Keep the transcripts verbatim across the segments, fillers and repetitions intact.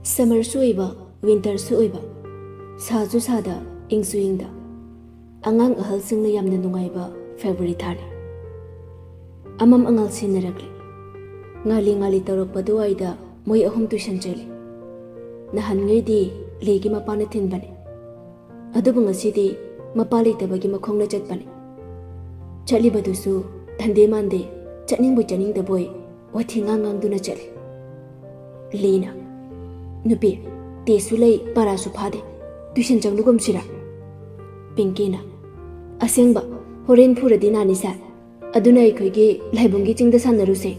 ꯁꯝꯃꯔꯁꯨ ꯑꯣꯏꯕ, ꯋꯤꯟꯇꯔꯁꯨ ꯑꯣꯏꯕ, ꯁꯥꯁꯨ ꯁꯥꯗ, ꯏꯪꯁꯨ ꯏꯪꯗ, ꯑꯉꯥꯡ ꯑꯍꯜꯁꯤꯡꯅ ꯌꯥꯝꯅ ꯅꯨꯡꯉꯥꯏꯕ ꯐꯦꯕ꯭ꯔꯨꯋꯥꯔꯤ ꯊꯥꯅꯤ꯫ ꯑꯃꯝ ꯑꯉꯥꯜ ꯁꯤꯟꯅꯔꯛꯂꯦ꯫ ꯉꯥꯜꯂꯤ ꯉꯥꯜꯂꯤ ꯇꯧꯔꯛꯄ ꯑꯗꯨꯋꯥꯏꯗ ꯃꯣꯏ ꯑꯍꯨꯝ ꯇꯨꯏꯁꯟ ꯆꯠꯂꯤ꯫ ꯅꯍꯥꯟꯉꯩꯗꯤ ꯂꯤꯒꯤ ꯃꯄꯥꯅ ꯊꯤꯟꯕꯅꯤ, ꯑꯗꯨꯕꯨ ꯉꯁꯤꯗꯤ ꯃꯄꯥ ꯂꯩꯇꯕꯒꯤ ꯃꯈꯣꯡꯅ ꯆꯠꯄꯅꯤ꯫ ꯆꯠꯂꯤꯕꯗꯨꯁꯨ ꯊꯟꯗꯦ ꯃꯥꯟꯗꯦ, ꯆꯠꯅꯤꯡꯕꯣꯏ ꯆꯠꯅꯤꯡꯗꯕꯣꯏ ꯋꯥꯊꯤ ꯉꯥꯡ ꯉꯥꯡꯗꯨꯅ ꯆꯠꯂꯤ꯫ ꯂꯤꯅ, "ꯅꯨꯄꯤ, ꯇꯦꯁꯁꯨ ꯂꯩ, ꯄꯔꯥꯁꯨ ꯐꯥꯗꯦ, ꯇꯨꯏꯁꯟ ꯆꯪꯂꯨꯒꯨꯝꯁꯤꯔꯥ?" ꯄꯤꯡꯀꯤꯅ, "ꯑꯁꯦꯡꯕ, ꯍꯣꯔꯦꯟ ꯐꯨꯔꯗꯤ ꯅꯥꯅꯤ ꯁꯥꯔ, ꯑꯗꯨꯅ ꯑꯩꯈꯣꯏꯒꯤ ꯂꯥꯏꯕꯨꯡꯒꯤ ꯆꯤꯡꯗ ꯁꯥꯟꯅꯔꯨꯁꯦ꯫"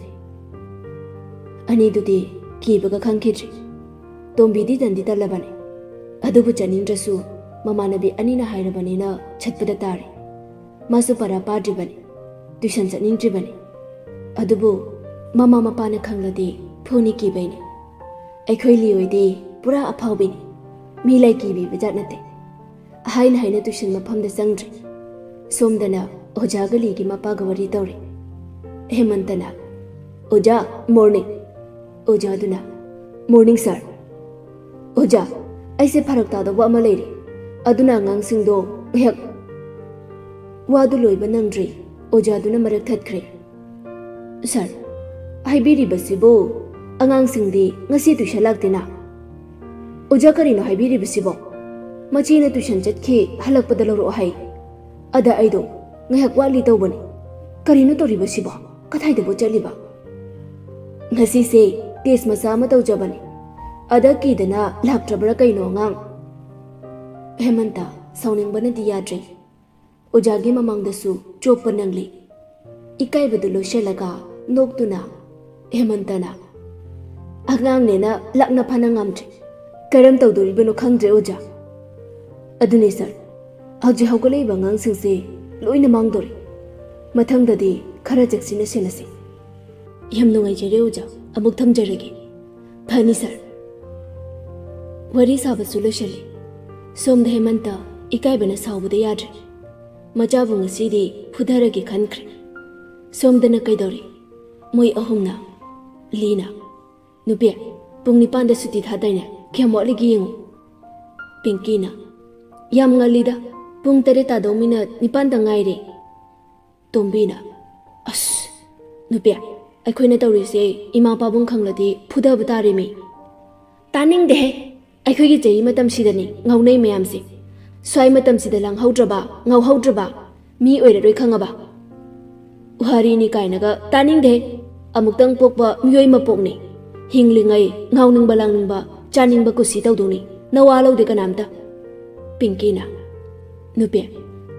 ꯑꯅꯤꯗꯨꯗꯤ ꯀꯤꯕꯒ ꯈꯪꯈꯤꯗ꯭ꯔꯤ꯫ ꯇꯣꯝꯕꯤꯗꯤ ꯇꯟꯗꯤ ꯇꯜꯂꯕꯅꯤ, ꯑꯗꯨꯕꯨ ꯆꯠꯅꯤꯡꯗ꯭ꯔꯁꯨ ꯃꯃꯥꯟꯅꯕꯤ ꯑꯅꯤꯅ ꯍꯥꯏꯔꯕꯅꯤꯅ ꯆꯠꯄꯗ ꯇꯥꯔꯦ꯫ ꯃꯥꯁꯨ ꯄꯔꯥ ꯄꯥꯗ꯭ꯔꯤꯕꯅꯤ, ꯇꯨꯏꯁꯟ ꯆꯠꯅꯤꯡꯗ꯭ꯔꯤꯕꯅꯤ꯫ ꯑꯗꯨꯕꯨ ꯃꯃꯥ ꯃꯄꯥꯅ ꯈꯪꯂꯗꯤ ꯐꯨꯅꯤ ꯀꯤꯕꯩꯅꯤ꯫ ꯑꯩꯈꯣꯏ ꯂꯤ ꯍꯣꯏꯗꯤ ꯄꯨꯔꯥ ꯑꯐꯥꯎꯕꯤꯅꯤ, ꯃꯤ ꯂꯥꯏ ꯀꯤꯕꯤꯕ ꯖꯥꯠ ꯅꯠꯇꯦ꯫ ꯍꯥꯏꯅ ꯍꯥꯏꯅ ꯇꯨꯏꯁꯟ ꯃꯐꯝꯗ ꯆꯪꯗ꯭ꯔꯦ꯫ ꯁꯣꯝꯗꯅ ꯑꯣꯖꯥꯒ ꯂꯤꯒꯤ ꯃꯄꯥꯒ ꯋꯥꯔꯤ ꯇꯧꯔꯤ꯫ ꯍꯦꯃꯟꯇꯅ, "ꯑꯣꯖꯥ, ꯃꯣꯔꯅꯤꯡ꯫" ꯑꯣꯖꯥꯗꯨꯅ, "morning sir. ꯑꯣꯖꯥ, ꯑꯩꯁꯦ ꯐꯔꯛ ꯇꯥꯗꯧꯕ ꯑꯃ ꯂꯩꯔꯦ, ꯑꯗꯨꯅ ꯑꯉꯥꯡꯁꯤꯡꯗꯣ ꯉꯥꯏꯍꯥꯛ꯫" ꯋꯥꯗꯨ ꯂꯣꯏꯕ ꯅꯪꯗ꯭ꯔꯤ, ꯑꯣꯖꯥꯗꯨꯅ ꯃꯔꯛ ꯊꯠꯈ꯭ꯔꯦ꯫ "ꯁꯥꯔ, ꯍꯥꯏꯕꯤꯔꯤꯕꯁꯤꯕꯨ ꯑꯉꯥꯡꯁꯤꯡꯗꯤ ꯉꯁꯤ ꯇꯨꯏꯁꯟ ꯂꯥꯛꯇꯦꯅ꯫" "ꯑꯣꯖꯥ, ꯀꯔꯤꯅꯣ ꯍꯥꯏꯕꯤꯔꯤꯕꯁꯤꯕꯣ? ꯃꯆꯦꯅ ꯇꯨꯏꯁꯟ ꯆꯠꯈꯤ, ꯍꯜꯂꯛꯄꯗ ꯂꯧꯔꯛꯑꯣ ꯍꯥꯏ꯫ ꯑꯗ ꯑꯩꯗꯣ ꯉꯥꯏꯍꯥꯛ ꯋꯥꯠꯂꯤ ꯇꯧꯕꯅꯤ꯫ ꯀꯔꯤꯅꯣ ꯇꯧꯔꯤꯕꯁꯤꯕꯣ? ꯀꯗꯥꯏꯗꯕꯨ ꯆꯠꯂꯤꯕ?" "ꯉꯁꯤꯁꯦ ꯇꯦꯁ ꯃꯆꯥ ꯑꯃ ꯇꯧꯖꯕꯅꯤ꯫ ꯑꯗ ꯀꯤꯗꯅ ꯂꯥꯛꯇ꯭ꯔꯕ꯭ꯔꯥ ꯀꯩꯅꯣ ꯑꯉꯥꯡ?" ꯍꯦꯃꯟꯇ ꯁꯥꯎꯅꯤꯡꯕꯅꯗꯤ ꯌꯥꯗ꯭ꯔꯦ꯫ ꯑꯣꯖꯥꯒꯤ ꯃꯃꯥꯡꯗꯁꯨ ꯆꯣꯞꯄ ꯅꯪꯂꯤ꯫ ꯏꯀꯥꯏꯕꯗꯨ ꯂꯣꯏꯁꯤꯜꯂꯒ ꯅꯣꯛꯇꯨꯅ ꯍꯦꯃꯟꯇꯅ, "ꯑꯉꯥꯡꯅꯦꯅ ꯂꯥꯛꯅ ꯐꯅ ꯉꯝꯗ꯭ꯔꯦ꯫ ꯀꯔꯝ ꯇꯧꯗꯣꯔꯤꯕꯅꯣ ꯈꯪꯗ꯭ꯔꯦ ꯑꯣꯖꯥ꯫ ꯑꯗꯨꯅꯦ ꯁꯥꯔ, ꯍꯧꯖꯤꯛ ꯍꯧꯒꯠꯂꯛꯏꯕ ꯑꯉꯥꯡꯁꯤꯡꯁꯦ ꯂꯣꯏꯅ ꯃꯥꯡꯗꯣꯔꯦ꯫ ꯃꯊꯪꯗꯗꯤ ꯈꯔ ꯆꯦꯛꯁꯤꯟꯅ ꯁꯦꯟꯅꯁꯤ꯫" "ꯌꯥꯝ ꯅꯨꯡꯉꯥꯏꯖꯔꯦ ꯑꯣꯖꯥ, ꯑꯃꯨꯛ ꯊꯝꯖꯔꯒꯦ꯫" "ꯐꯅꯤ ꯁꯥꯔ꯫" ꯋꯥꯔꯤ ꯁꯥꯕꯁꯨ ꯂꯣꯏꯁꯤꯜꯂꯤ꯫ ꯁꯣꯝꯗ ꯍꯦꯃꯟꯇ ꯏꯀꯥꯏꯕꯅ ꯁꯥꯎꯕꯗ ꯌꯥꯗ꯭ꯔꯦ꯫ ꯃꯆꯥꯕꯨ ꯉꯁꯤꯗꯤ ꯐꯨꯊꯔꯒꯦ ꯈꯟꯈ꯭ꯔꯦ꯫ ꯁꯣꯝꯗꯅ ꯀꯩꯗꯧꯔꯤ? ꯃꯣꯏ ꯑꯍꯨꯝꯅ꯫ ꯂꯤꯅ, "ꯅꯨꯄꯤ, ꯄꯨꯡ ꯅꯤꯄꯥꯟꯗ ꯁꯨꯇꯤ ꯊꯥꯗꯥꯏꯅꯦ? ꯀꯌꯥꯝ ꯋꯥꯠꯂꯤꯒꯦ ꯌꯦꯡꯉꯨ꯫ ꯄꯤꯡꯀꯤꯅ, "ꯌꯥꯝ ꯉꯜꯂꯤꯗ, ꯄꯨꯡ ꯇꯔꯦꯠ ꯇꯥꯗꯧ ꯃꯤꯅꯠ ꯅꯤꯄꯥꯟꯗ ꯉꯥꯏꯔꯦ"꯫ ꯇꯣꯝꯕꯤꯅ, "ꯑꯁ, ꯅꯨꯄꯤ, ꯑꯩꯈꯣꯏꯅ ꯇꯧꯔꯤꯁꯦ ꯏꯃꯥ ꯄꯥꯕꯨꯡ ꯈꯪꯂꯗꯤ ꯐꯨꯗꯕ ꯇꯥꯔꯦꯃꯤ"꯫ "ꯇꯥꯅꯤꯡꯗꯦꯍꯦ, ꯑꯩꯈꯣꯏꯒꯤ ꯆꯍꯤ ꯃꯇꯝꯁꯤꯗꯅꯤ ꯉꯥꯎꯅꯩ ꯃꯌꯥꯝꯁꯦ꯫ ꯁ꯭ꯋꯥꯏ ꯃꯇꯝꯁꯤꯗ ꯂꯥꯡꯍꯧꯗ꯭ꯔꯕ, ꯉꯥꯎꯍꯧꯗ꯭ꯔꯕ ꯃꯤ ꯑꯣꯏꯔꯔꯣꯏ, ꯈꯪꯉꯕ?" "ꯋꯥꯔꯤꯅꯤ ꯀꯥꯏꯅꯒ ꯇꯥꯅꯤꯡꯗꯦ꯫ ꯑꯃꯨꯛꯇꯪ ꯄꯣꯛꯄ ꯃꯤꯑꯣꯏ ꯃꯄꯣꯛꯅꯤ꯫ ꯍꯤꯡꯂꯤꯉꯩ ꯉꯥꯎꯅꯤꯡꯕ, ꯂꯥꯡꯅꯤꯡꯕ, ꯆꯥꯅꯤꯡꯕ ꯀꯨꯁꯤ ꯇꯧꯗꯧꯅꯤ꯫ ꯅꯋꯥ ꯂꯧꯗꯦ ꯀꯅꯥꯝꯇ"꯫ ꯄꯤꯡꯀꯤꯅ, "ꯅꯨꯄꯤ,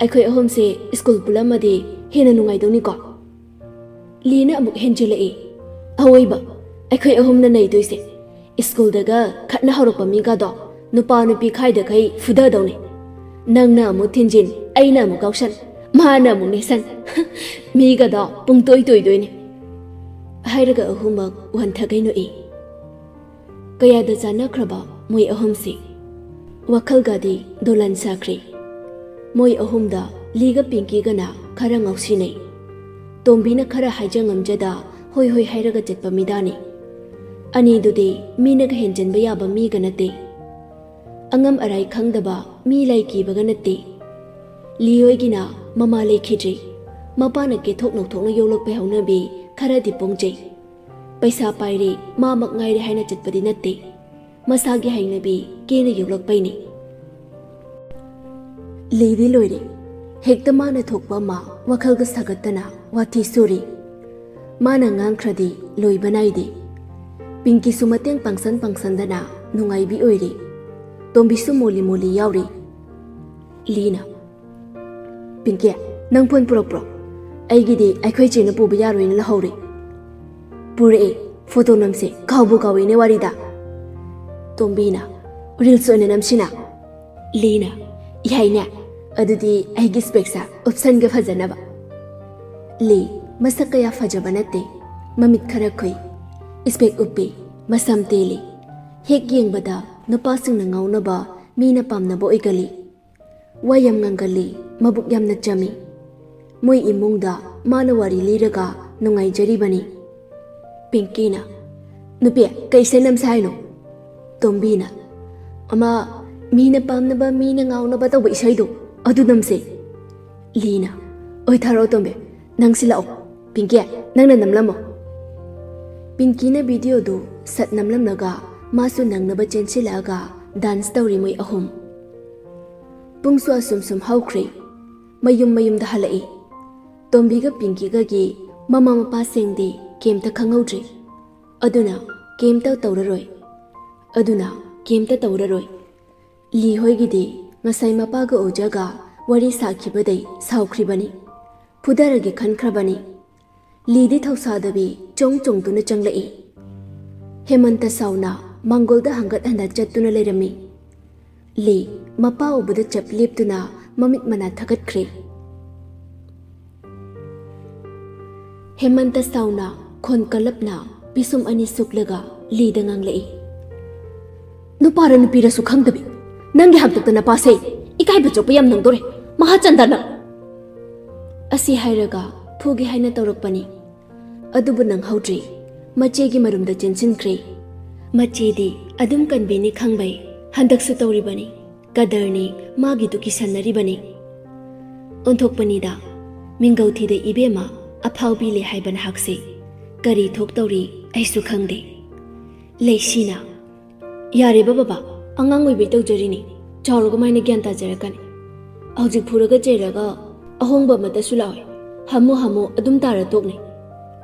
ꯑꯩꯈꯣꯏ ꯑꯍꯨꯝꯁꯦ ꯁ꯭ꯀꯨꯜ ꯄꯨꯜꯂꯝꯃꯗꯤ ꯍꯦꯟꯅ ꯅꯨꯡꯉꯥꯏꯗꯧꯅꯤꯀꯣ"꯫ ꯂꯤꯅ ꯑꯃꯨꯛ ꯍꯦꯟꯖꯤꯜꯂꯛꯏ꯫ "ꯑꯋꯣꯏꯕ, ꯑꯩꯈꯣꯏ ꯑꯍꯨꯝꯅ ꯅꯩꯗꯣꯏꯁꯦ꯫ ꯁ꯭ꯀꯨꯜꯗꯒ ꯈꯠꯅ ꯍꯧꯔꯛꯄ ꯃꯤꯒꯗꯣ ꯅꯨꯄꯥ ꯅꯨꯄꯤ ꯈꯥꯏꯗꯈꯩ ꯐꯨꯗꯗꯧꯅꯤ꯫ ꯅꯪꯅ ꯑꯃꯨꯛ ꯊꯤꯟꯖꯤꯟ, ꯑꯩꯅ ꯑꯃꯨꯛ ꯀꯥꯎꯁꯟ, ꯃꯥꯅ ꯑꯃꯨꯛ ꯅꯦꯠꯁꯟ꯫ ꯃꯤꯒꯗꯣ ꯄꯨꯡꯇꯣꯏ ꯇꯣꯏꯗꯣꯏꯅꯦ"꯫ ꯍꯥꯏꯔꯒ ꯑꯍꯨꯝꯃꯛ ꯋꯥꯟꯊꯈꯩ ꯅꯣꯛꯏ꯫ ꯀꯌꯥꯗ ꯆꯥꯟꯅꯈ꯭ꯔꯕ ꯃꯣꯏ ꯑꯍꯨꯝꯁꯤ꯫ ꯋꯥꯈꯜꯒꯗꯤ ꯗꯣꯂꯥꯟ ꯁꯥꯈ꯭ꯔꯦ꯫ ꯃꯣꯏ ꯑꯍꯨꯝꯗ ꯂꯤꯒ ꯄꯤꯡꯀꯤꯒꯅ ꯈꯔ ꯉꯥꯎꯁꯤꯟꯅꯩ꯫ ꯇꯣꯝꯕꯤꯅ ꯈꯔ ꯍꯥꯏꯖ ꯉꯝꯖꯗ ꯍꯣꯏ ꯍꯣꯏ ꯍꯥꯏꯔꯒ ꯆꯠꯄ ꯃꯤꯗꯥꯅꯤ꯫ ꯑꯅꯤꯗꯨꯗꯤ ꯃꯤꯅꯒ ꯍꯦꯟꯖꯟꯕ ꯌꯥꯕ ꯃꯤꯒ ꯅꯠꯇꯦ꯫ ꯑꯉꯝ ꯑꯔꯥꯏ ꯈꯪꯗꯕ, ꯃꯤ ꯂꯥꯏ ꯀꯤꯕꯒ ꯅꯠꯇꯦ꯫ ꯂꯤ ꯍꯣꯏꯒꯤꯅ ꯃꯃꯥ ꯂꯩꯈꯤꯗ꯭ꯔꯤ꯫ ꯃꯄꯥꯅ ꯀꯦꯊꯣꯛ ꯅꯧꯊꯣꯛꯅ ꯌꯣꯛꯂꯛꯄꯩ ꯍꯧꯅꯕꯤ ꯈꯔꯗꯤ ꯄꯣꯡꯖꯩ꯫ ꯄꯩꯁꯥ ꯄꯥꯏꯔꯦ, ꯃꯥꯃꯛ ꯉꯥꯏꯔꯦ ꯍꯥꯏꯅ ꯆꯠꯄꯗꯤ ꯅꯠꯇꯦ꯫ ꯃꯁꯥꯒꯤ ꯍꯩꯅꯕꯤ ꯀꯦꯅ ꯌꯣꯛꯂꯛꯄꯩꯅꯤ꯫ ꯂꯤꯗꯤ ꯂꯣꯏꯔꯦ꯫ ꯍꯦꯛꯇ ꯃꯥꯅ ꯊꯣꯛꯄ ꯑꯃ ꯋꯥꯈꯜꯒ ꯁꯥꯒꯠꯇꯅ ꯋꯥꯊꯤ ꯁꯨꯔꯤ꯫ ꯃꯥꯅ ꯉꯥꯡꯈ꯭ꯔꯗꯤ ꯂꯣꯏꯕ ꯅꯥꯏꯗꯦ꯫ ꯄꯤꯡꯀꯤꯁꯨ ꯃꯇꯦꯡ ꯄꯥꯡꯁꯟ ꯄꯥꯡꯁꯟꯗꯅ ꯅꯨꯡꯉꯥꯏꯕꯤ ꯑꯣꯏꯔꯤ꯫ ꯇꯣꯝꯕꯤꯁꯨ ꯃꯣꯂꯤ ꯃꯣꯂꯤ ꯌꯥꯎꯔꯤ꯫ ꯂꯤꯅ, "ꯄꯤꯡꯀꯤ, ꯅꯪ ꯐꯣꯟ ꯄꯨꯔꯛꯄ꯭ꯔꯣ? ꯑꯩꯒꯤꯗꯤ ꯑꯩꯈꯣꯏ ꯆꯦꯅ ꯄꯨꯕ ꯌꯥꯔꯣꯏꯅ ꯂꯧꯍꯧꯔꯦ"꯫ "ꯄꯨꯔꯛꯑꯦ, ꯐꯣꯇꯣ ꯅꯝꯁꯦ, ꯀꯥꯎꯕꯨ ꯀꯥꯎꯏꯅꯦ ꯋꯥꯔꯤꯗ"꯫ ꯇꯣꯝꯕꯤꯅ, "ꯔꯤꯜꯁ ꯑꯣꯏꯅ ꯅꯝꯁꯤꯅ"꯫ ꯂꯤꯅ, "ꯌꯥꯏꯅꯦ, ꯑꯗꯨꯗꯤ ꯑꯩꯒꯤ ꯏꯁꯄꯦꯛꯁꯦ ꯎꯞꯁꯟꯒꯦ ꯐꯖꯅꯕ"꯫ ꯂꯤ ꯃꯁꯛ ꯀꯌꯥ ꯐꯖꯕ ꯅꯠꯇꯦ, ꯃꯃꯤꯠ ꯈꯔ ꯈꯨꯏ, ꯏꯁꯄꯦꯛ ꯎꯞꯄꯤ, ꯃꯁꯝ ꯇꯦꯜꯂꯤ꯫ ꯍꯦꯛ ꯌꯦꯡꯕꯗ ꯅꯨꯄꯥꯁꯤꯡꯅ ꯉꯥꯎꯅꯕ, ꯃꯤꯅ ꯄꯥꯝꯅꯕ ꯑꯣꯏꯒꯜꯂꯤ꯫ ꯋꯥ ꯌꯥꯝ ꯉꯥꯡꯒꯜꯂꯤ, ꯃꯕꯨꯛ ꯌꯥꯝꯅ ꯆꯝꯃꯤ꯫ ꯃꯣꯏ ꯏꯃꯨꯡꯗ ꯃꯥꯅ ꯋꯥꯔꯤ ꯂꯤꯔꯒ ꯅꯨꯡꯉꯥꯏꯖꯔꯤꯕꯅꯤ꯫ ꯄꯤꯡꯀꯤꯅ, "ꯅꯨꯄꯤ, ꯀꯩ ꯏꯁꯩ ꯅꯝꯁꯦ ꯍꯥꯏꯅꯣ?" ꯇꯣꯝꯕꯤꯅ, "ꯑꯃ ꯃꯤꯅ ꯄꯥꯝꯅꯕ, ꯃꯤꯅ ꯉꯥꯎꯅꯕ ꯇꯧꯕ ꯏꯁꯩꯗꯣ, ꯑꯗꯨ ꯅꯝꯁꯦ꯫" ꯂꯤꯅ, "ꯑꯣꯏ, ꯊꯥꯔꯛꯑꯣ ꯇꯣꯝꯕꯤ, ꯅꯪ ꯁꯤꯜꯂꯛꯑꯣ꯫ ꯄꯤꯡꯀꯤ, ꯅꯪꯅ ꯅꯝꯂꯝꯃꯣ꯫" ꯄꯤꯡꯀꯤꯅ ꯚꯤꯗꯤꯑꯣꯗꯨ ꯁꯠ ꯅꯝꯂꯝꯂꯒ ꯃꯥꯁꯨ ꯅꯪꯅꯕ ꯆꯦꯟꯁꯤꯜꯂꯛꯑꯒ ꯗꯥꯟꯁ ꯇꯧꯔꯤ ꯃꯣꯏ ꯑꯍꯨꯝ꯫ ꯄꯨꯡꯁꯨ ꯑꯁꯨꯝ ꯁꯨꯝ ꯍꯧꯈ꯭ꯔꯦ꯫ ꯃꯌꯨꯝ ꯃꯌꯨꯝꯗ ꯍꯜꯂꯛꯏ꯫ ꯇꯣꯝꯕꯤꯒ ꯄꯤꯡꯀꯤꯒꯒꯤ ꯃꯃꯥ ꯃꯄꯥꯁꯤꯡꯗꯤ ꯀꯩꯝꯇ ꯈꯪꯍꯧꯗ꯭ꯔꯤ꯫ ꯑꯗꯨꯅ ꯀꯩꯝꯇ ꯇꯧꯔꯔꯣꯏ꯫ ꯑꯗꯨꯅ ꯀꯩꯝꯇ ꯇꯧꯔꯔꯣꯏ꯫ ꯂꯤ ꯍꯣꯏꯒꯤꯗꯤ ꯉꯁꯥꯏ ꯃꯄꯥꯒ ꯑꯣꯖꯥꯒ ꯋꯥꯔꯤ ꯁꯥꯈꯤꯕꯗꯩ ꯁꯥꯎꯈ꯭ꯔꯤꯕꯅꯤ꯫ ꯐꯨꯗꯔꯒꯦ ꯈꯟꯈ꯭ꯔꯕꯅꯤ꯫ ꯂꯤꯗꯤ ꯊꯧꯁꯥꯗꯕꯤ ꯆꯣꯡ ꯆꯣꯡꯗꯨꯅ ꯆꯪꯂꯛꯏ꯫ ꯍꯦꯃꯟꯇ ꯁꯥꯎꯅ ꯃꯥꯡꯒꯣꯜꯗ ꯍꯪꯒꯠ ꯍꯟꯗ ꯆꯠꯇꯨꯅ ꯂꯩꯔꯝꯃꯤ꯫ ꯂꯤ ꯃꯄꯥ ꯎꯕꯗ ꯆꯞ ꯂꯦꯞꯇꯨꯅ ꯃꯃꯤꯠ ꯃꯅꯥ ꯊꯛꯀꯠꯈ꯭ꯔꯦ꯫ ꯍꯦꯃꯟꯇ ꯁꯥꯎꯅ ꯈꯣꯟ ꯀꯜꯂꯞꯅ ꯄꯤꯁꯨꯝ ꯑꯅꯤ ꯁꯨꯛꯂꯒ ꯂꯤꯗ ꯉꯥꯡꯂꯛꯏ, "ꯅꯨꯄꯥꯔ ꯅꯨꯄꯤꯔꯁꯨ ꯈꯪꯗꯕꯤ, ꯅꯪꯒꯤ ꯍꯥꯛꯇꯛꯇ ꯅꯄꯥꯁꯦ ꯏꯀꯥꯏꯕ ꯆꯣꯞꯄ ꯌꯥꯝ ꯅꯪꯗꯣꯔꯦ, ꯃꯍꯥꯆꯟꯗ ꯅꯪ!" ꯑꯁꯤ ꯍꯥꯏꯔꯒ ꯐꯨꯒꯦ ꯍꯥꯏꯅ ꯇꯧꯔꯛꯄꯅꯤ꯫ ꯑꯗꯨꯕꯨ ꯅꯪꯍꯧꯗ꯭ꯔꯦ꯫ ꯃꯆꯦꯒꯤ ꯃꯔꯨꯝꯗ ꯆꯦꯟꯁꯤꯟꯈ꯭ꯔꯦ꯫ ꯃꯆꯦꯗꯤ ꯑꯗꯨꯝ ꯀꯟꯕꯤꯅꯤ ꯈꯪꯕꯩ ꯍꯟꯗꯛꯁꯨ ꯇꯧꯔꯤꯕꯅꯤ꯫ ꯀꯗꯔꯅꯤ, ꯃꯥꯒꯤꯗꯨ ꯀꯤꯁꯟꯅꯔꯤꯕꯅꯤ꯫ ꯑꯣꯟꯊꯣꯛꯄꯅꯤꯗ, ꯃꯤꯡꯒꯧ ꯊꯤꯗ ꯏꯕꯦꯝꯃ, ꯑꯐꯥꯎꯕꯤ ꯂꯩ ꯍꯥꯏꯕ ꯅꯍꯥꯛꯁꯦ꯫ ꯀꯔꯤ ꯊꯣꯛꯇꯧꯔꯤ ꯑꯩꯁꯨ ꯈꯪꯗꯦ꯫ ꯂꯩꯁꯤꯅ, "ꯌꯥꯔꯦꯕ ꯕꯕꯥ, ꯑꯉꯥꯡ ꯑꯣꯏꯕꯩ ꯇꯧꯖꯔꯤꯅꯤ꯫ ꯆꯥꯎꯔꯒ ꯃꯥꯏꯅ ꯒ꯭ꯌꯥꯟ ꯇꯥꯖꯔꯛꯀꯅꯤ꯫ ꯍꯧꯖꯤꯛ ꯐꯨꯔꯒ ꯆꯩꯔꯒ ꯑꯍꯣꯡꯕ ꯑꯃꯠꯇꯁꯨ ꯂꯥꯛꯑꯣꯏ꯫ ꯍꯥꯃꯨ ꯍꯥꯃꯨ ꯑꯗꯨꯝ ꯇꯥꯔ ꯇꯣꯛꯅꯤ꯫"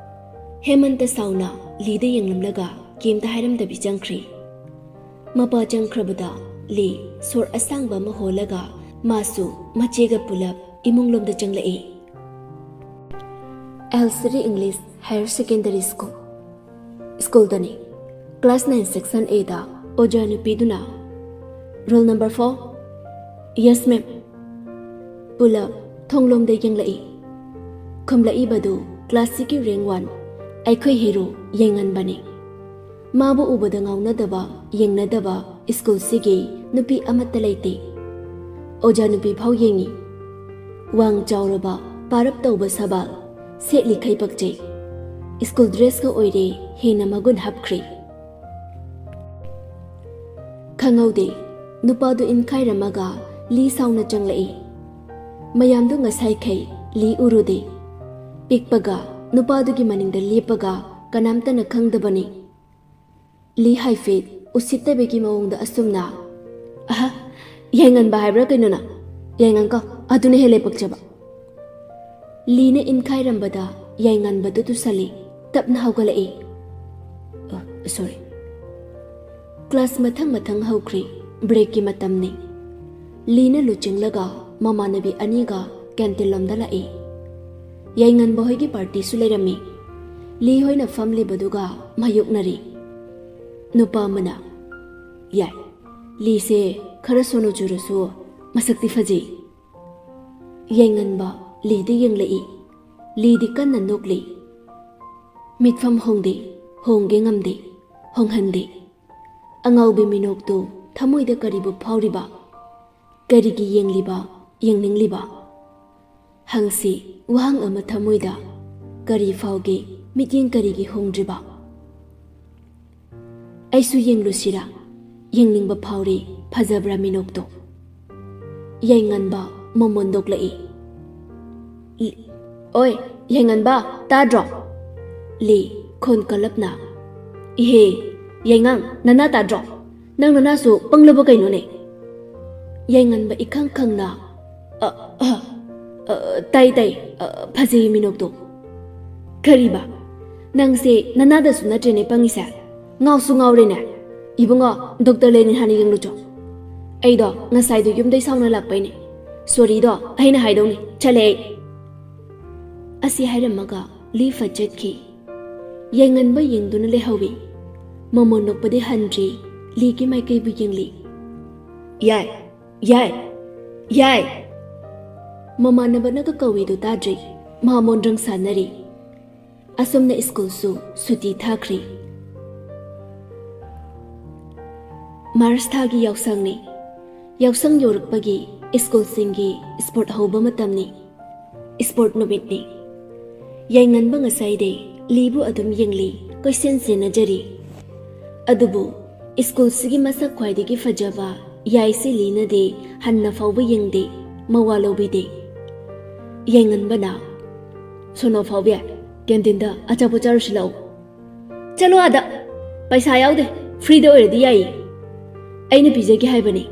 ꯍꯦꯃꯟꯇ ꯁꯥꯎꯅ ꯂꯤꯗ ꯌꯦꯡꯂꯝꯂꯒ ꯀꯩꯝꯇ ꯍꯥꯏꯔꯝꯗꯕꯤ ꯆꯪꯈ꯭ꯔꯦ꯫ ꯃꯄꯥ ꯆꯪꯈ꯭ꯔꯕꯗ ꯂꯤ ꯁꯣꯔ ꯑꯁꯥꯡꯕ ꯑꯃ ꯍꯣꯜꯂꯒ ꯃꯥꯁꯨ ꯃꯆꯦꯒ ꯄꯨꯂꯞ ꯏꯃꯨꯡꯂꯣꯝꯗ ꯆꯪꯂꯛꯏ꯫ ꯑꯦꯜꯁꯔꯤ ꯏꯪꯂꯤꯁ ꯍꯥꯌꯔ ꯁꯦꯀꯦꯟꯗꯔꯤ ꯁ꯭ꯀꯨꯜ꯫ ꯁ꯭ꯀꯨꯜꯗꯅꯤ꯫ ꯀ꯭ꯂꯥꯁ ꯅꯥꯏꯟ ꯁꯦꯛꯁꯟ ꯑꯦꯗ ꯑꯣꯖꯥ ꯅꯨꯄꯤꯗꯨꯅ, "Roll number four?" "Yes, ma'am." ꯄꯨꯂꯞ ꯊꯣꯡꯂꯣꯝꯗ ꯌꯦꯡꯂꯛꯏ꯫ ꯈꯨꯝꯂꯛꯏꯕꯗꯨ ꯀ꯭ꯂꯥꯁꯁꯤꯒꯤ ꯔꯦꯡ ꯋꯥꯟ, ꯑꯩꯈꯣꯏ ꯍꯦꯔꯣ ꯌꯥꯏꯉꯟꯕꯅꯤ꯫ ꯃꯥꯕꯨ ꯎꯕꯗ ꯉꯥꯎꯅꯗꯕ, ꯌꯦꯡꯅꯗꯕ ꯁ꯭ꯀꯨꯜꯁꯤꯒꯤ ꯅꯨꯄꯤ ꯑꯃꯠꯇ ꯂꯩꯇꯦ꯫ ꯑꯣꯖꯥ ꯅꯨꯄꯤ ꯐꯥꯎ ꯌꯦꯡꯉꯤ꯫ ꯋꯥꯡ ꯆꯥꯎꯔꯕ, ꯄꯥꯔꯞ ꯇꯧꯕ ꯁꯕꯥꯜ, ꯁꯦꯠꯂꯤꯈꯩ ꯄꯛꯆꯩ꯫ ꯁ꯭ꯀꯨꯜ ꯗ꯭ꯔꯦꯁꯀ ꯑꯣꯏꯔꯦ ꯍꯦꯟꯅ ꯃꯒꯨꯟ ꯍꯥꯞꯈ꯭ꯔꯦ꯫ ꯈꯪꯍꯧꯗꯦ, ꯅꯨꯄꯥꯗꯨ ꯏꯟꯈꯥꯏꯔꯝꯃꯒ ꯂꯤ ꯁꯥꯎꯅ ꯆꯪꯂꯛꯏ꯫ ꯃꯌꯥꯝꯗꯨ ꯉꯁꯥꯏꯈꯩ ꯂꯤ ꯎꯔꯨꯗꯦ꯫ ꯄꯤꯛꯄꯒ ꯅꯨꯄꯥꯗꯨꯒꯤ ꯃꯅꯤꯡꯗ ꯂꯦꯞꯄꯒ ꯀꯅꯥꯝꯇꯅ ꯈꯪꯗꯕꯅꯤ꯫ ꯂꯤ ꯍꯥꯏꯐꯦꯠ ꯎꯁꯤꯠꯇꯕꯒꯤ ꯃꯑꯣꯡꯗ ꯑꯁꯨꯝꯅ, "ꯑꯍ, ꯌꯥꯏꯉꯟꯕ ꯍꯥꯏꯕ꯭ꯔꯥ ꯀꯩꯅꯣꯅ? ꯌꯥꯏꯉꯟꯀꯣ, ꯑꯗꯨꯅ ꯍꯦꯜꯂꯦ ꯄꯛꯆꯕ꯫" ꯂꯤꯅ ꯏꯟꯈꯥꯏꯔꯝꯕꯗ ꯌꯥꯏꯉꯟꯕꯗꯨ ꯇꯨꯁꯜꯂꯤ꯫ ꯇꯞꯅ ꯍꯧꯒꯠꯂꯛꯏ꯫ ꯑ, ꯁꯣꯔꯤ꯫ ꯀ꯭ꯂꯥꯁ ꯃꯊꯪ ꯃꯊꯪ ꯍꯧꯈ꯭ꯔꯦ꯫ ꯕ꯭ꯔꯦꯛꯀꯤ ꯃꯇꯝꯅꯤ꯫ ꯂꯤꯅ ꯂꯨꯆꯤꯡꯂꯒ ꯃꯃꯥꯟꯅꯕꯤ ꯑꯅꯤꯒ ꯀꯦꯟꯇꯤꯟ ꯂꯣꯝꯗ ꯂꯥꯛꯏ꯫ ꯌꯥꯏꯉꯟꯕ ꯍꯣꯏꯒꯤ ꯄꯥꯔꯇꯤꯁꯨ ꯂꯩꯔꯝꯃꯤ꯫ ꯂꯤ ꯍꯣꯏꯅ ꯐꯝꯂꯤꯕꯗꯨꯒ ꯃꯥꯌꯣꯛꯅꯔꯤ꯫ ꯅꯨꯄꯥ ꯑꯃꯅ, "ꯌꯥꯏ, ꯂꯤꯁꯦ ꯈꯔ ꯁꯣꯅꯨ ꯆꯨꯔꯁꯨ ꯃꯁꯛꯇꯤ ꯐꯖꯩ꯫" ꯌꯥꯏꯉꯟꯕ ꯂꯤꯗ ꯌꯦꯡꯂꯛꯏ꯫ ꯂꯤꯗꯤ ꯀꯟꯅ ꯅꯣꯛꯂꯤ꯫ ꯃꯤꯠꯐꯝ ꯍꯣꯡꯗꯦ, ꯍꯣꯡꯒꯦ ꯉꯝꯗꯦ, ꯍꯣꯡꯍꯟꯗꯦ꯫ ꯑꯉꯥꯎꯕꯤ ꯃꯤꯅꯣꯛꯇꯨ ꯊꯃꯣꯏꯗ ꯀꯔꯤꯕꯨ ꯐꯥꯎꯔꯤꯕ? ꯀꯔꯤꯒꯤ ꯌꯦꯡꯂꯤꯕ, ꯌꯦꯡꯅꯤꯡꯂꯤꯕ? ꯍꯪꯁꯤ ꯋꯥꯍꯪ ꯑꯃ ꯊꯃꯣꯏꯗ꯫ ꯀꯔꯤ ꯐꯥꯎꯒꯦ? ꯃꯤꯠꯌꯦꯡ ꯀꯔꯤꯒꯤ ꯍꯣꯡꯗ꯭ꯔꯤꯕ? "ꯑꯩꯁꯨ ꯌꯦꯡꯂꯨꯁꯤꯔꯥ? ꯌꯦꯡꯅꯤꯡꯕ ꯐꯥꯎꯔꯦ, ꯐꯖꯕ꯭ꯔꯥ ꯃꯤꯅꯣꯛꯇꯣ?" ꯌꯥꯏꯉꯟꯕ ꯃꯃꯣꯟ ꯅꯣꯛꯂꯛꯏ꯫ "ꯂꯤ-, ꯑꯣꯏ, ꯌꯥꯏꯉꯟꯕ, ꯇꯥꯗ꯭ꯔꯣ?" ꯂꯤ ꯈꯣꯟ ꯀꯜꯂꯞꯅ꯫ "ꯏꯍꯦ, ꯌꯥꯏꯉꯪ, ꯅꯅꯥ ꯇꯥꯗ꯭ꯔꯣ? ꯅꯪ ꯅꯅꯥꯁꯨ ꯄꯪꯂꯕ ꯀꯩꯅꯣꯅꯦ?" ꯌꯥꯏꯉꯟꯕ ꯏꯈꯪ ꯈꯪꯅ, "ꯑ, ꯑ, ꯑ, ꯇꯥꯏ, ꯇꯥꯏ, ꯑ, ꯐꯖꯩ ꯃꯤꯅꯣꯛꯇꯣ꯫" "ꯀꯔꯤꯕ? ꯅꯪꯁꯦ ꯅꯅꯥꯗꯁꯨ ꯅꯠꯇ꯭ꯔꯦꯅꯦ ꯄꯪꯉꯤꯁꯦ? ꯉꯥꯎꯁꯨ ꯉꯥꯎꯔꯦꯅꯦ꯫ ꯏꯕꯨꯡꯉꯣ, ꯗꯣꯛꯇꯔ ꯂꯦꯅꯤꯟ ꯍꯥꯟꯅ ꯌꯦꯡꯂꯨꯆꯣ꯫ ꯑꯩꯗꯣ ꯉꯁꯥꯏꯗꯣ ꯌꯨꯝꯗꯩ ꯁꯥꯎꯅ ꯂꯥꯛꯄꯩꯅꯦ꯫ ꯁꯣꯔꯤꯗꯣ ꯑꯩꯅ ꯍꯥꯏꯗꯧꯅꯤ꯫ ꯆꯠꯂꯦ ꯑꯩ꯫" ꯑꯁꯤ ꯍꯥꯏꯔꯝꯃꯒ ꯂꯤ ꯐꯠ ꯆꯠꯈꯤ꯫ ꯌꯥꯏꯉꯟꯕ ꯌꯦꯡꯗꯨꯅ ꯂꯩꯍꯧꯏ꯫ ꯃꯃꯣꯟ ꯅꯣꯛꯄꯗꯤ ꯍꯟꯗ꯭ꯔꯤ, ꯂꯤꯒꯤ ꯃꯥꯏꯀꯩꯕꯨ ꯌꯦꯡꯂꯤ꯫ "ꯌꯥꯏ, ꯌꯥꯏ, ꯌꯥꯏ!" ꯃꯃꯥꯟꯅꯕꯅꯒ ꯀꯧꯏꯗꯨ ꯇꯥꯗ꯭ꯔꯤ꯫ ꯃꯥ ꯃꯣꯟꯗ꯭ꯔꯪ ꯁꯥꯟꯅꯔꯤ꯫ ꯑꯁꯨꯝꯅ ꯁ꯭ꯀꯨꯜꯁꯨ ꯁꯨꯇꯤ ꯊꯥꯈ꯭ꯔꯤ꯫ ꯃꯥꯔꯆ ꯊꯥꯒꯤ ꯌꯥꯎꯁꯪꯅꯤ꯫ ꯌꯥꯎꯁꯪ ꯌꯧꯔꯛꯄꯒꯤ ꯁ꯭ꯀꯨꯜꯁꯤꯡꯒꯤ ꯁ꯭ꯄꯣꯔꯠ ꯍꯧꯕ ꯃꯇꯝꯅꯤ꯫ ꯁ꯭ꯄꯣꯔꯠ ꯅꯨꯃꯤꯠꯅꯤ꯫ ꯌꯥꯏꯉꯟꯕ ꯉꯁꯥꯏꯗꯩ ꯂꯤꯕꯨ ꯑꯗꯨꯝ ꯌꯦꯡꯂꯤ, ꯀꯣꯏꯁꯦꯟ ꯁꯦꯟꯅꯖꯔꯤ꯫ ꯑꯗꯨꯕꯨ ꯁ꯭ꯀꯨꯜꯁꯤꯒꯤ ꯃꯁꯛ ꯈ꯭ꯋꯥꯏꯗꯒꯤ ꯐꯖꯕ ꯌꯥꯏꯁꯤ ꯂꯤꯅꯗꯤ ꯍꯟꯅ ꯐꯥꯎꯕ ꯌꯦꯡꯗꯦ, ꯃꯋꯥ ꯂꯧꯕꯤꯗꯦ꯫ ꯌꯥꯏꯉꯟꯕꯅ, "ꯁꯣꯅꯣ ꯐꯥꯎꯕꯤ, ꯀꯦꯟꯇꯤꯟꯗ ꯑꯆꯥꯄꯣꯠ ꯆꯥꯔꯨꯁꯤ ꯂꯥꯛꯑꯣ꯫" "ꯆꯠꯂꯣ ꯑꯥꯗ, ꯄꯩꯁꯥ ꯌꯥꯎꯗꯦ, ꯐ꯭ꯔꯤꯗ ꯑꯣꯏꯔꯗꯤ ꯌꯥꯏꯌꯦ꯫ ꯑꯩꯅ ꯄꯤꯖꯒꯦ ꯍꯥꯏꯕꯅꯦ꯫"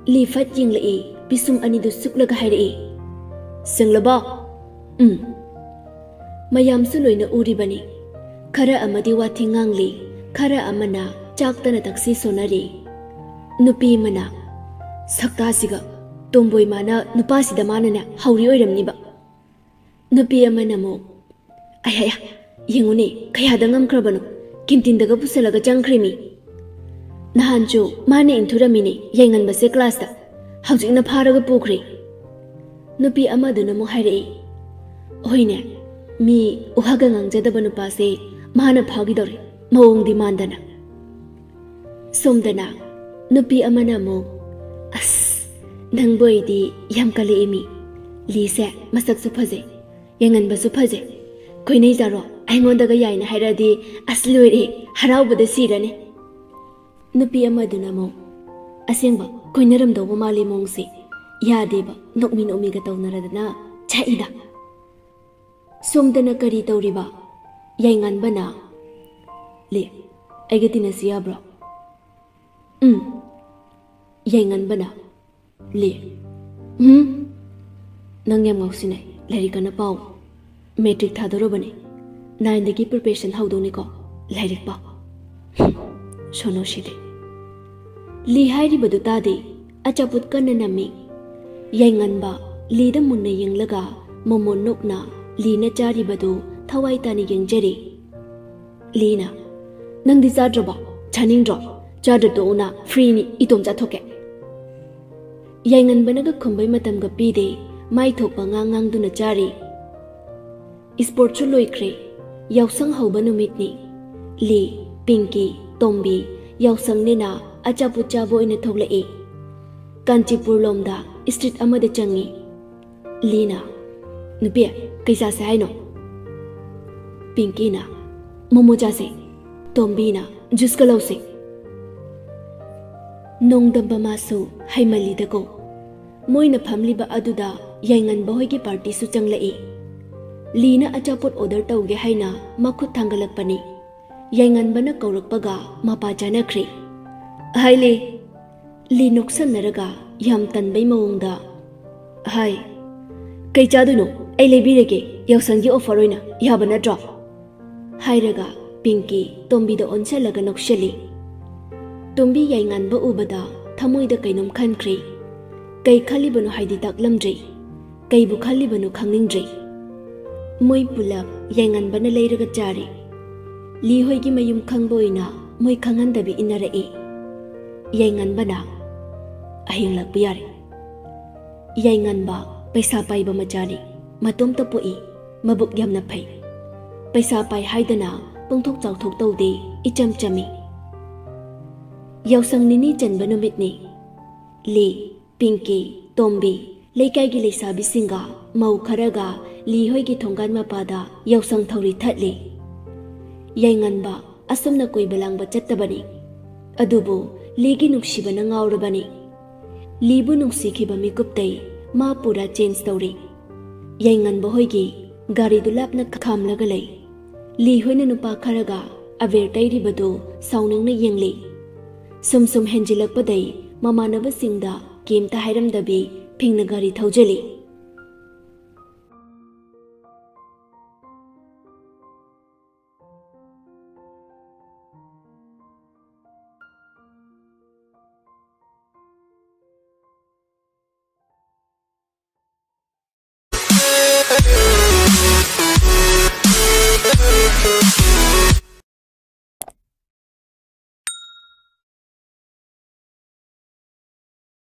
ꯂꯤ ꯐꯠ ꯌꯦꯡꯂꯛꯏ, ꯄꯤꯁꯨꯝ ꯑꯅꯤꯗꯨ ꯁꯨꯛꯂꯒ ꯍꯥꯏꯔꯛꯏ, "ꯁꯦꯡꯂꯕꯣ?" "ꯎꯝ꯫" ꯃꯌꯥꯝꯁꯨ ꯂꯣꯏꯅ ꯎꯔꯤꯕꯅꯤ꯫ ꯈꯔ ꯑꯃꯗꯤ ꯋꯥꯊꯤ ꯉꯥꯡꯂꯤ, ꯈꯔ ꯑꯃꯅ ꯆꯥꯛꯇꯅ ꯇꯛꯁꯤ ꯁꯣꯟꯅꯔꯤ꯫ ꯅꯨꯄꯤ ꯑꯃꯅ, "ꯁꯛꯇꯥꯁꯤꯒ, ꯇꯣꯝꯕꯣꯏ ꯃꯥꯅ ꯅꯨꯄꯥꯁꯤꯗ ꯃꯥꯅꯅꯦ ꯍꯧꯔꯤ ꯑꯣꯏꯔꯝꯅꯤꯕ꯫" ꯅꯨꯄꯤ ꯑꯃꯅ ꯑꯃꯨꯛ, "ꯑꯌꯥ, ꯌꯦꯡꯉꯨꯅꯦ, ꯀꯌꯥꯗ ꯉꯝꯈ꯭ꯔꯕꯅꯣ, ꯀꯦꯟꯇꯤꯟꯗꯒ ꯄꯨꯁꯜꯂꯒ ꯆꯪꯈ꯭ꯔꯤꯃꯤ꯫ ꯅꯍꯥꯟꯁꯨ ꯃꯥꯅ ꯏꯟꯊꯨꯔꯝꯃꯤꯅꯦ ꯌꯥꯏꯉꯟꯕꯁꯦ ꯀ꯭ꯂꯥꯁꯇ, ꯍꯧꯖꯤꯛꯅ ꯐꯥꯔꯒ ꯄꯨꯈ꯭ꯔꯦ꯫" ꯅꯨꯄꯤ ꯑꯃꯗꯨꯅ ꯑꯃꯨꯛ ꯍꯥꯏꯔꯛꯏ, "ꯍꯣꯏꯅꯦ, ꯃꯤ ꯎꯍꯒ ꯉꯥꯡꯖꯗꯕ ꯅꯨꯄꯥꯁꯦ ꯃꯥꯅ ꯐꯥꯈꯤꯗꯧꯔꯦ, ꯃꯑꯣꯡꯗꯤ ꯃꯥꯟꯗꯅ꯫" ꯁꯣꯝꯗꯅ ꯅꯨꯄꯤ ꯑꯃꯅ ꯑꯃꯨꯛ, "ꯑꯁ, ꯅꯪꯕꯨ ꯑꯩꯗꯤ ꯌꯥꯝ ꯀꯜꯂꯛꯑꯦ ꯃꯤ꯫ ꯂꯤꯁꯦ ꯃꯁꯛꯁꯨ ꯐꯖꯩ, ꯌꯥꯏꯉꯟꯕꯁꯨ ꯐꯖꯩ꯫ ꯀꯣꯏꯅꯩꯖꯥꯔꯣ? ꯑꯩꯉꯣꯟꯗꯒ ꯌꯥꯏꯅ ꯍꯥꯏꯔꯛꯑꯗꯤ ꯑꯁ ꯂꯣꯏꯔꯦ, ꯍꯔꯥꯎꯕꯗ ꯁꯤꯔꯅꯤ꯫" ꯅꯨꯄꯤ ꯑꯃꯗꯨꯅ ꯑꯃꯨꯛ, "ꯑꯁꯦꯡꯕ ꯀꯣꯏꯅꯔꯝꯗꯧꯕ ꯃꯥꯜꯂꯤ ꯃꯑꯣꯡꯁꯦ꯫ ꯌꯥꯗꯦꯕ, ꯅꯣꯛꯃꯤ ꯅꯣꯛꯃꯤꯒ ꯇꯧꯅꯔꯗꯅ ꯆꯥꯛꯏꯗ꯫" ꯁꯣꯝꯗꯅ ꯀꯔꯤ ꯇꯧꯔꯤꯕ? ꯌꯥꯏꯉꯟꯕꯅ, "ꯂꯤ, ꯑꯩꯒ ꯇꯤꯟꯅꯁꯤ ꯌꯥꯕ꯭ꯔꯣ?" "ꯎꯝ꯫" ꯌꯥꯏꯉꯟꯕꯅ, "ꯂꯤ, ꯎꯝ, ꯅꯪ ꯌꯥꯝ ꯉꯥꯎꯁꯤꯟꯅꯩ, ꯂꯥꯏꯔꯤꯛ ꯀꯟꯅ ꯄꯥꯎ꯫ ꯃꯦꯇ꯭ꯔꯤꯛ ꯊꯥꯗꯣꯔꯕꯅꯤ, ꯅꯥꯏꯟꯗꯒꯤ ꯄ꯭ꯔꯤꯄꯦꯔꯦꯁꯟ ꯍꯧꯗꯧꯅꯤꯀꯣ, ꯂꯥꯏꯔꯤꯛ ꯄꯥꯎ꯫" ꯁꯣꯅꯣꯁꯤꯗꯤ꯫ ꯂꯤ ꯍꯥꯏꯔꯤꯕꯗꯨ ꯇꯥꯗꯦ, ꯑꯆꯥꯄꯣꯠ ꯀꯟꯅ ꯅꯝꯃꯤ꯫ ꯌꯥꯏꯉꯟꯕ ꯂꯤꯗ ꯃꯨꯟꯅ ꯌꯦꯡꯂꯒ ꯃꯃꯣꯟ ꯅꯣꯛꯅ ꯂꯤꯅ ꯆꯥꯔꯤꯕꯗꯨ ꯊꯋꯥꯏ ꯇꯥꯅ ꯌꯦꯡꯖꯔꯤ꯫ ꯂꯤꯅ, "ꯅꯪꯗꯤ ꯆꯥꯗ꯭ꯔꯕꯣ? ꯆꯥꯅꯤꯡꯗ꯭ꯔꯣ? ꯆꯥꯗ꯭ꯔ ꯇꯣꯛꯎꯅ, ꯐ꯭ꯔꯤꯅꯤ, ꯏꯇꯣꯝ ꯆꯥꯊꯣꯛꯀꯦ꯫" ꯌꯥꯏꯉꯟꯕꯅꯒ ꯈꯨꯝꯕꯩ ꯃꯇꯝꯒ ꯄꯤꯗꯦ, ꯃꯥꯏ ꯊꯣꯛꯄ ꯉꯥꯡ ꯉꯥꯡꯗꯨꯅ ꯆꯥꯔꯤ꯫ ꯏꯁꯄꯣꯔꯠꯁꯨ ꯂꯣꯏꯈ꯭ꯔꯦ, ꯌꯥꯎꯁꯪ ꯍꯧꯕ ꯅꯨꯃꯤꯠꯅꯤ꯫ ꯂꯤ, ꯄꯤꯡꯀꯤ, ꯇꯣꯝꯕꯤ, ꯌꯥꯎꯁꯪꯅꯦꯅ ꯑꯆꯥꯄꯣꯠ ꯆꯥꯕ ꯑꯣꯏꯅ ꯊꯣꯛꯂꯛꯏ꯫ ꯀꯥꯟꯆꯤꯄꯨꯔ ꯂꯣꯝꯗ ꯏꯁꯇ꯭ꯔꯤꯠ ꯑꯃꯗ ꯆꯪꯉꯤ꯫ ꯂꯤꯅ, "ꯅꯨꯄꯤ, ꯀꯩ ꯆꯥꯁꯦ ꯍꯥꯏꯅꯣ?" ꯄꯤꯡꯀꯤꯅ, "ꯃꯣꯃꯣ ꯆꯥꯁꯦ"꯫ ꯇꯣꯝꯕꯤꯅ, "ꯖꯨꯁꯀ ꯂꯧꯁꯦ"꯫ ꯅꯣꯡꯗꯝꯕ ꯃꯥꯁꯨ ꯍꯩꯃꯜꯂꯤꯗꯀꯣ꯫ ꯃꯣꯏꯅ ꯐꯝꯂꯤꯕ ꯑꯗꯨꯗ ꯌꯥꯏꯉꯟꯕ ꯍꯣꯏꯒꯤ ꯄꯥꯔꯇꯤꯁꯨ ꯆꯪꯂꯛꯏ꯫ ꯂꯤꯅ ꯑꯆꯥꯄꯣꯠ ꯑꯣꯔꯗꯔ ꯇꯧꯒꯦ ꯍꯥꯏꯅ ꯃꯈꯨꯠ ꯊꯥꯡꯒꯠꯂꯛꯄꯅꯤ꯫ ꯌꯥꯏꯉꯟꯕꯅ ꯀꯧꯔꯛꯄꯒ ꯃꯄꯥ ꯆꯥꯅꯈ꯭ꯔꯦ꯫ "ꯍꯥꯏ ꯂꯤ"꯫ ꯂꯤ ꯅꯣꯛꯁꯟꯅꯔꯒ ꯌꯥꯝ ꯇꯟꯕꯩ ꯃꯑꯣꯡꯗ, "ꯍꯥꯏ"꯫ "ꯀꯩ ꯆꯥꯗꯣꯏꯅꯣ? ꯑꯩ ꯂꯩꯕꯤꯔꯒꯦ, ꯌꯥꯎꯁꯪꯒꯤ ꯑꯣꯐꯔ ꯑꯣꯏꯅ, ꯌꯥꯕ ꯅꯠꯇ꯭ꯔꯣ?" ꯍꯥꯏꯔꯒ ꯄꯤꯡꯀꯤ ꯇꯣꯝꯕꯤꯗ ꯑꯣꯟꯁꯜꯂꯒ ꯅꯣꯛꯁꯜꯂꯤ꯫ ꯇꯣꯝꯕꯤ ꯌꯥꯏꯉꯟꯕ ꯎꯕꯗ ꯊꯃꯣꯏꯗ ꯀꯩꯅꯣꯝ ꯈꯟꯈ꯭ꯔꯦ꯫ ꯀꯩ ꯈꯜꯂꯤꯕꯅꯣ ꯍꯥꯏꯗꯤ ꯇꯥꯛꯂꯝꯗ꯭ꯔꯦ꯫ ꯀꯩꯕꯨ ꯈꯜꯂꯤꯕꯅꯣ ꯈꯪꯅꯤꯡꯗ꯭ꯔꯦ꯫ ꯃꯣꯏ ꯄꯨꯂꯞ ꯌꯥꯏꯉꯟꯕꯅ ꯂꯩꯔꯒ ꯆꯥꯔꯦ꯫ ꯂꯤ ꯍꯣꯏꯒꯤ ꯃꯌꯨꯝ ꯈꯪꯕ ꯑꯣꯏꯅ ꯃꯣꯏ ꯈꯪꯍꯟꯗꯕꯤ ꯏꯟꯅꯔꯛꯏ꯫ ꯌꯥꯏꯉꯟꯕꯅ, "ꯑꯍꯤꯡ ꯂꯥꯛꯄ ꯌꯥꯔꯦ"꯫ ꯌꯥꯏꯉꯟꯕ ꯄꯩꯁꯥ ꯄꯥꯏꯕ ꯃꯆꯥꯅꯤ, ꯃꯇꯣꯝꯇ ꯄꯣꯛꯏ, ꯃꯕꯨꯛ ꯌꯥꯝꯅ ꯐꯩ꯫ ꯄꯩꯁꯥ ꯄꯥꯏ ꯍꯥꯏꯗꯅ ꯄꯣꯡꯊꯣꯛ ꯆꯥꯎꯊꯣꯛ ꯇꯧꯗꯦ, ꯏꯆꯝ ꯆꯝꯃꯤ꯫ ꯌꯥꯎꯁꯪ ꯅꯤꯅꯤ ꯆꯟꯕ ꯅꯨꯃꯤꯠꯅꯤ꯫ ꯂꯤ, ꯄꯤꯡꯀꯤ, ꯇꯣꯝꯕꯤ, ꯂꯩꯀꯥꯏꯒꯤ ꯂꯩꯁꯥꯕꯤꯁꯤꯡꯒ ꯃꯧ ꯈꯔꯒ ꯂꯤ ꯍꯣꯏꯒꯤ ꯊꯣꯡꯒꯥꯟ ꯃꯄꯥꯗ ꯌꯥꯎꯁꯪ ꯊꯧꯔꯤ ꯊꯠꯂꯤ꯫ ꯌꯥꯏꯉꯟꯕ ꯑꯁꯨꯝꯅ ꯀꯣꯏꯕ ꯂꯥꯡꯕ ꯆꯠꯇꯕꯅꯤ꯫ ꯑꯗꯨꯕꯨ ꯂꯤꯒꯤ ꯅꯨꯡꯁꯤꯕꯅ ꯉꯥꯎꯔꯕꯅꯤ꯫ ꯂꯤꯕꯨ ꯅꯨꯡꯁꯤꯈꯤꯕ ꯃꯤꯀꯨꯞꯇꯩ ꯃꯥ ꯄꯨꯔꯥ ꯆꯦꯟꯖ ꯇꯧꯔꯦ꯫ ꯌꯥꯏꯉꯟꯕ ꯍꯣꯏꯒꯤ ꯒꯥꯔꯤꯗꯨ ꯂꯥꯞꯅ ꯈꯥꯝꯂꯒ ꯂꯩ꯫ ꯂꯤ ꯍꯣꯏꯅ ꯅꯨꯄꯥ ꯈꯔꯒ ꯑꯕꯦꯔ ꯇꯩꯔꯤꯕꯗꯨ ꯁꯥꯎꯅꯤꯡꯅ ꯌꯦꯡꯂꯤ꯫ ꯁꯨꯝ ꯁꯨꯝ ꯍꯦꯟꯖꯤꯜꯂꯛꯄꯗꯩ ꯃꯃꯥꯟꯅꯕꯁꯤꯡꯗ ꯀꯩꯝꯇ ꯍꯥꯏꯔꯝꯗꯕꯤ ꯐꯤꯡꯅ ꯒꯥꯔꯤ ꯊꯧꯖꯤꯜꯂꯤ꯫